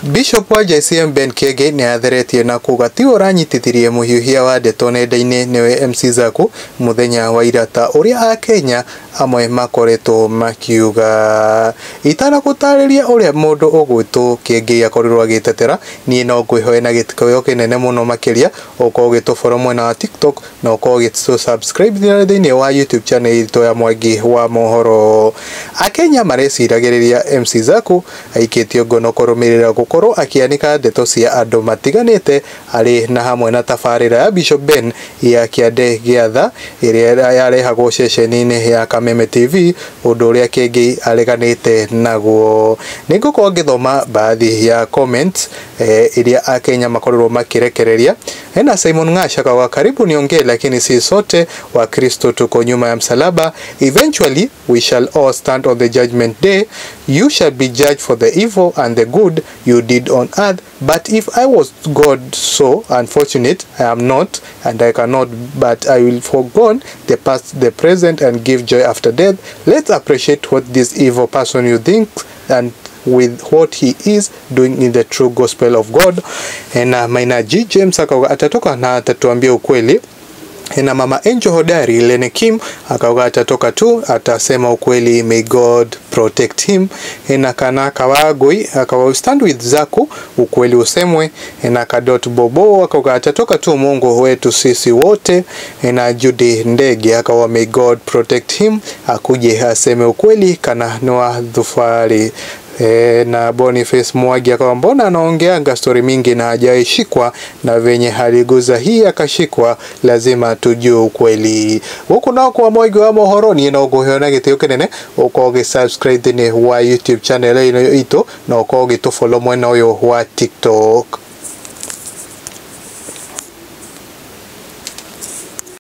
Bishop wa JCM Ben Kiengei nĩ atheretie na kuga tiwe ũranyitithirie mũhiũhia wa ndeto nenda-inĩ nĩwe MC Zaku mũthenya wa ira ta ũrĩa akenya amwe makoretwo makiuga. Itanagũtarĩria ũrĩa mũndũ ũgwĩtwo Kiengei akorirwo agĩtetera, niĩ no ngwĩhoe na gĩtĩo kĩnene mũno makĩria ũkorwo ũgĩtũfollow mwena wa TikTok na ũkorwo ũgĩtũ subscribe thĩinĩ wa YouTube channel itũ ya Mwangi wa Mohoro. Akenya mareciragĩrĩria MC Zaku aikĩtio ngono kũrũmĩrĩra gũkorwo akĩanĩka ndeto cia andũ matiganĩte arĩ na hamwe na tabarĩra ya Bishop Ben ya kĩande gĩa tha ĩrĩa yarehagwo ceceni-inĩ ya Kameme TV, ũndũ ũrĩa Kiengei areganĩte naguo. Nĩngũkorwo ngĩthoma baadhi ya comments iria akenya makorirwo makirekereria. Hena Simon Ng'asha akauga karibu niongee, lakini si sote wa Kristo tuko nyuma ya msalaba. Eventually we shall all stand on the judgment day. You shall be judged for the evil and the good you did on earth. But if I was God, so unfortunate I am not, and I cannot, but I will forgone the past, the present, and give joy after death. Let's appreciate what this evil person you think and with what he is doing in the true gospel of God. Na Maina G James akauga atatoka na atatuambia ukweli. Na Mama Angel Hodari Lene Kim akauga atatoka tu atasema ukweli, may God protect him. Na Kana Kawagoi akawa stand with Zaku, ukweli usemwe. Na Kadot Bobo akauga atatoka tu, Mungu wetu sisi wote. Na Judy Ndege akawa may God protect him, akuje aseme ukweli kana Noah Dhufari. Na Boniface Mwagi akawa mbona anaongeanga story mingi na hajaishikwa na venye haliguza hii akashikwa, lazima tujue ukweli. Huku nao kwa Mwangi wa Mohoro ni no nguheo na gĩtĩo kĩnene ũkorwo ũgĩ subscribe thĩinĩ wa YouTube channel ĩno itũ na ũkorwo ũgĩtũ follow mwena ũyũ wa TikTok.